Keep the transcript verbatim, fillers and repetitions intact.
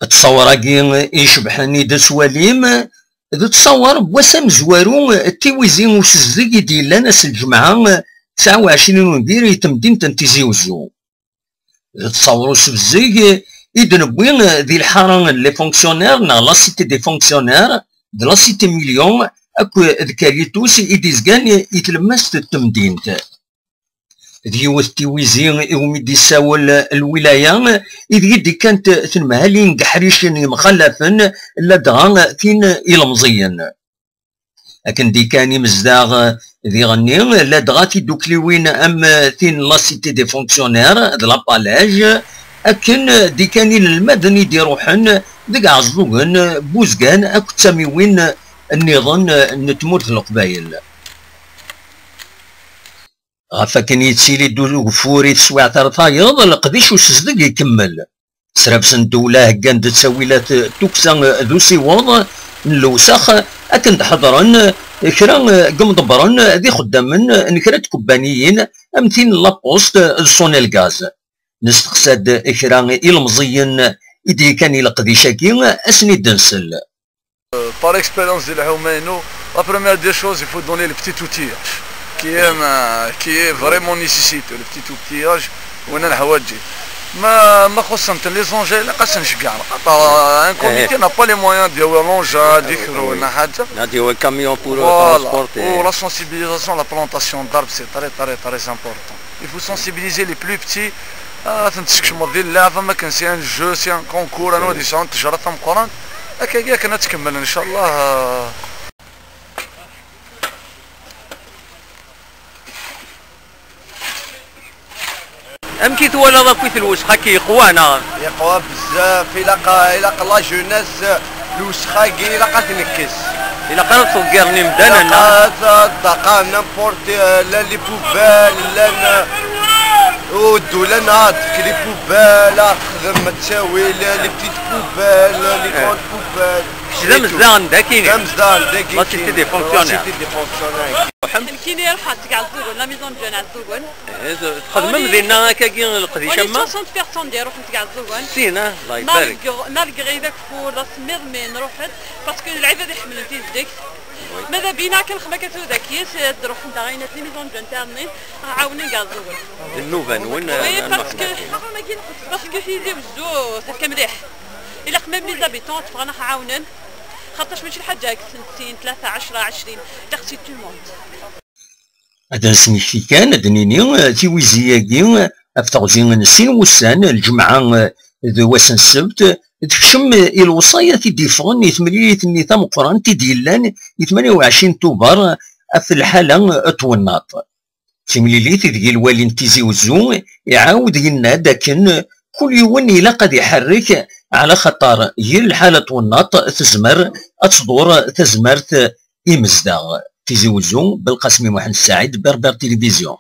Ttṣawar-agi icebḥen i d-tettwalim d ttṣawar n wass amezwaru n Tiwizi usezdeg i d-yellan ass n lǧemɛa tesɛa u ɛecrin unbir i temdint n Tizi Uzzu. D ttṣawar usezdeg i d-newwi di lḥara n les fonctionnaires neɣ la cité des fonctionnaires, d la cité million akked Kalitus i d-izgan i tlemmast n temdint. D yiwet n tiwizi iwumi d-issawel lwilaya, ideg i d-kkant tnemhalin deg iḥricen yemxalafen, ladɣa tin ilemẓiyen. Akken d-ikkan imezdaɣ diɣenni, ladɣa tidukliwin am tin n la cité des fonctionnaires d la Palage, akken d-ikkan inelmaden i d-iruḥen deg Ɛeẓẓugen, Buzgan akked tamiwin nniḍen n tmurt n Leqbayel. Ɣef wakken yettili-d ugeffur i teswiɛt ara tayeḍ, leqdic usezdeg ikemmel. Srabsen ddewla heggan-d ttawilat n tukksa d usiweḍ n lewsex, akken d-ḥeḍren kra n yimḍebbren d ixeddamen n kra n tkebbaniyin am tin n La Poste d Sonelgaz. Nesteqsa-d kra ilemẓiyen i d-yekkan i leqdic-agi, ad sen-id-nsel. Par expérience di lḥuma-inu, la première des choses, il faut donner le petit outillage qui est, euh, qui est vraiment nécessité, le petit outillage وين نحواجي. ما ما خصنا les engins لا قاس نشجع خاطر un comité n'a pas les moyens ديال l'engin ديكرو ولا حاجه. Là, tu vois, un camion pour euh, voilà. transporter. Ou la sensibilisation, la plantation d'arbres, c'est très très très important. Il faut sensibiliser les plus petits. آه تنتسكشمض ديال اللعبه ما كان c'est un jeu, c'est un concours, انا غادي يسعون التجاره تاع مقران. هكا كاع كنا تكمل ان شاء الله. Amek i twalaḍ akkit lwesxa-agi yeqwa neɣ? Yeqwa bezzaf, ilaq, ilaq la jeunesse lwesxa-agi ilaq ad t-nekkes. Ilaq ara tḍeggiren imdanen neɣ? Ilaq ad ḍḍaqen n'importe, llan les poubelles, llan ur ddula ad tefk les poubelles, ad texdem ttawil, les petites poubelles, les grandes poubelles. Kečč d amezdaɣ n dagi-ni? D amezdaɣ n dagi-ni. La cité des fonctionnaires. Nekkini ruḥeɣ seg Ɛeẓẓugen, la maison de jeunes Ɛeẓẓugen. Txedmem dinna akkagi leqdic am wa? Soixante personnes d-iruḥen seg Ɛeẓẓugen. Sin, ah, Allah ibarek. Malgré d ageffur d asemmiḍ, mais nruḥ-d parce que lɛibad iḥemmlen tizdegt. Ma d abina kan xma katu daki, ad d-ruḥen daɣ ayna tini zone de internet, ɛawnen deg Ɛeẓẓugen. D nnuba-nwen. Oui, parce que parce que Tizi Wezzu tefka mliḥ. Ilaq même les habitants tebɣan ad ɛawnen. Xaṭac mačči lḥaǧa akken sin, tlata, ɛecra, ɛecrin, ilaq c'est tout le monde. Ad d-nesmekti kan, ad d-nini, tiwizi-agi ɣef teɣzi n sin wussan, lǧemɛa d wass n ssebt, tekcem i lewṣayat i d-yeffɣen i temlilit-nni tameqqrant i d-yellan i tmanya u ɛecrin Tubeṛ ɣef lḥala n twennaḍt. Timlilit ideg i lwali n Tizi Wezzu iɛawed yenna-d akken kul yiwen ilaq ad iḥerrek ɛla xaṭer yir lḥala n twennaḍt tezmer ad tḍur tazmert imezdaɣ. Tizi Wezzu, Belqasmi Muḥend Saɛid, Berber Télévision.